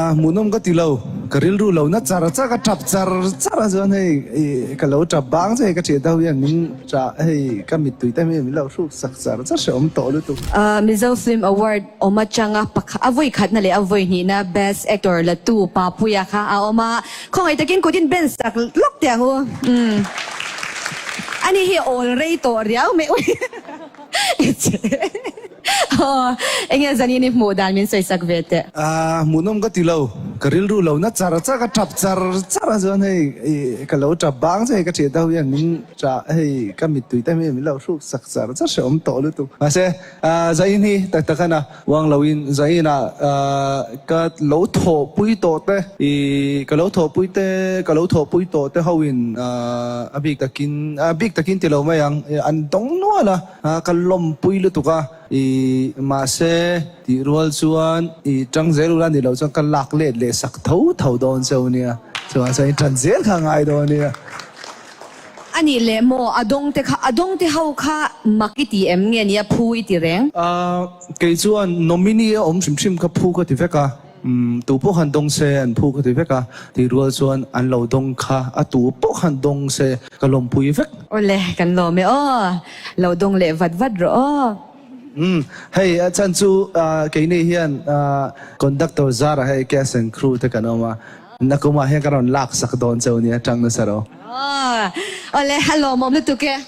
Hmuhnawm ka ti lo, ka rilru lo na char char ka tap char char a chuan hei ka lo tap bang che hei ka thian ho hian min tah hei ka mittui te hian min lo hruk sak char char hrehawm tawh lutuk. Mizo Film Award awm atanga pakhat a vawi khatna leh a vawi hnihna Best Actor la tu Papuia kha a awm a, khawngaih takin kut in ben sak lawk teh ang u. Ani hi awl rei tawh riau mai. Aw, enge zanin i hmuh dan min sawi sak ve teh. Aaa, hmuhnawm ka ti lo. Ka rilru lo na char char, ka tap char char a chuan hei ka lo tap bang che hei ka thian ho hian min tah hei ka mittui te hian min lo hruk sak char char hrehawm tawh lutuk. Mahse, Zain hi tak tak a na uang loin Zain ah ka lo thawhpui tawh te, i ka lo thawhpui te, ka lo thawhpui tawh te ho in a bik takin, a bik takin ti lo mai ang, an dawng nual a. Ka lawmpui lutuk a, i mahse tih rual chuan i tang zel ula ni lo chuan ka lak let leh sak tho tho dawn che u nia, chuan chuan i tan zel kha a ngai dawn nia. A nih leh maw, a dawng te kha, a dawng te ho kha mak i ti em nge nia phu i ti reng? Kei chuan nominee a awm hrim hrim kha phu ka ti vek a. Umm, tu pawh khan dawng se an phu ka ti vek a, tih rual chuan an lo dawng kha a tu pawh khan dawng se ka lawmpui vek. Awle, kan lawm e aw, lo dawng leh vat vat rawh aw. Umm, hei a chhan chu keini hian conductor Zara hei cast and crew te kan awm a, nakumah hian ka rawn lak sak dawn cheu nia, tang nasa rawh. Aw, awle, a lawmawm lutuk e.